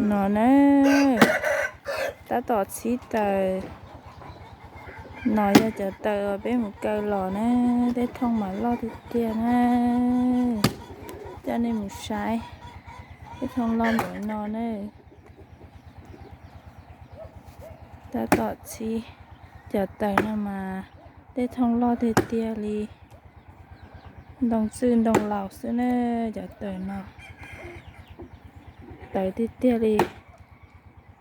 No na, tab tom txhib taws. No yog cov taws uas peb mus kaw los na, tej thooj mas loj tiag tiag na. Coj nej mus saib, tej thooj loj npaum no na. Tab tom txhib cov taws no mas tej thooj loj tiag tiag li, ntoo txwj ntoo laus xwb na, cov taws no. Taws tiag tiag li,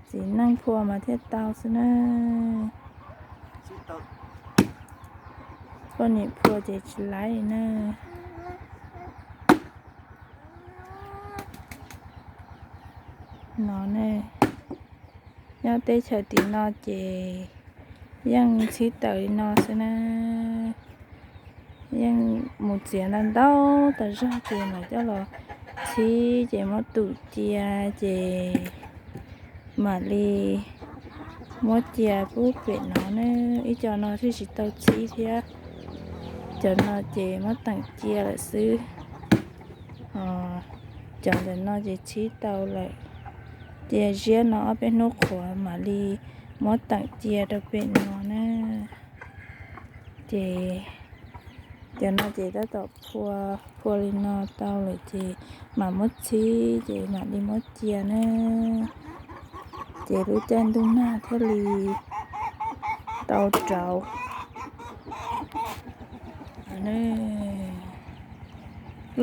txiv neej phua mas thiaj tau xwb na. Poj niam phua ces tsis laib li na. No ne, nyob teb chaws tim no ces yeej txhib taws li no xwb na. Yeej mus txiav ntau ntau tas zog ces mam coj los txhib ces muab tum cia ces mam li muab cia pub pem no ne. Ib co no thiaj tsis tau txhib thiab. Cov no ces muab teem cia lawm xwb. Cov ntawm no ces txhib tau lawm. Cia ziab no ob peb hnub qhuav mam li muab teem cia rau pem no na. Ces cov no ces tab tom phua, phua li no tau lawm ces mam muab txhib ces mam li muab cia na. Ces lub caij ntuj nag thiaj li tau rauv.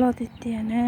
Loj tiag tiag na.